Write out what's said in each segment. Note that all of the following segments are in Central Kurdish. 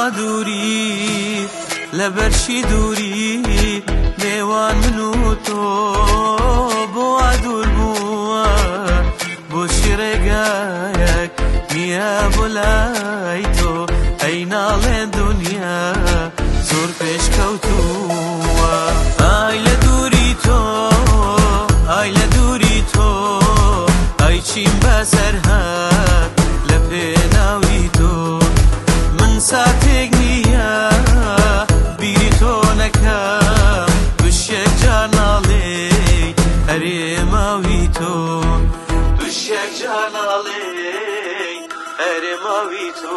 وا دووری لەبەرشی دووری نێوان من و تۆ بۆ وا دوور بووە بۆچی ڕێگایەک نییە بۆ لای تۆ ئەی ناڵێن دنیا زۆر پێشکەوتووە ئای لە دووری تۆ ئای لە دووری تۆ ئای چیم بەسەر هات لە پێناوی تۆ من ساتێک نییە بیری تۆ نەکەم توش یەک جار ناڵێی ئەرێ ماوی تۆ توش یەک جار ناڵێی ئەرێ ماوی تۆ.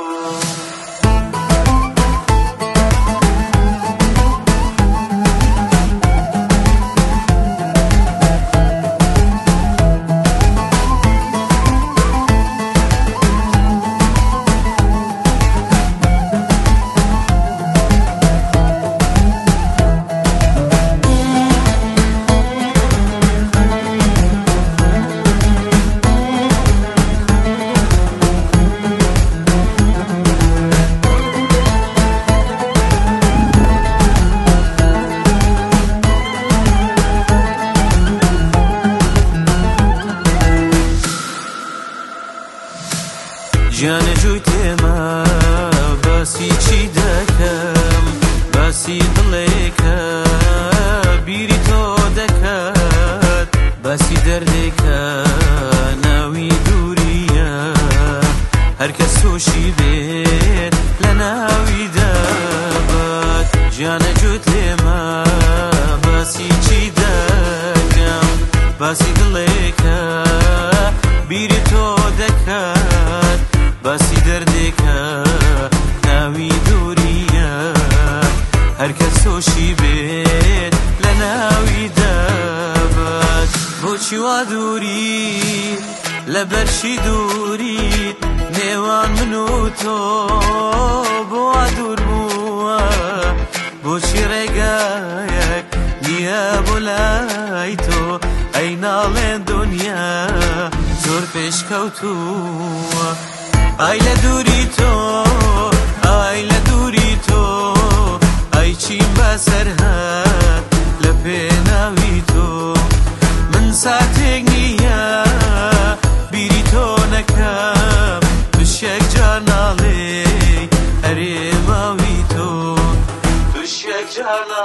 گیانە جووی تێمە باسی چی دەکەم باسی دڵێکە بیری تۆ دەکات باسی دەردێکە ناوی دووریە هەرکەس تووشی بێت لە ناوی دەبات گیانە جووت لێمە باسی چی دەکەم باسی دڵێکە بیری تۆ دەکات باسی دەردێکە ناوی دووریە هەرکەس تووشی بێت لە ناوی دەبات بۆچی وا دووری لەبەرشی دووریت نێوان من و تۆ بۆ وا دوور بووە بۆچی ڕێگایەک نییە بۆ لای تۆ ئەی ناڵێن دنیا زۆر پێشکەوتووە ئای لە دووری تۆ ئای لە دووری تۆ ئای چیم بەسەر هات لە پێناوی تۆ من ساتێک نییە بیری تۆ نەکەم توش یەک جار ناڵێی ئەرێ ماوی تۆ توش یەک جار.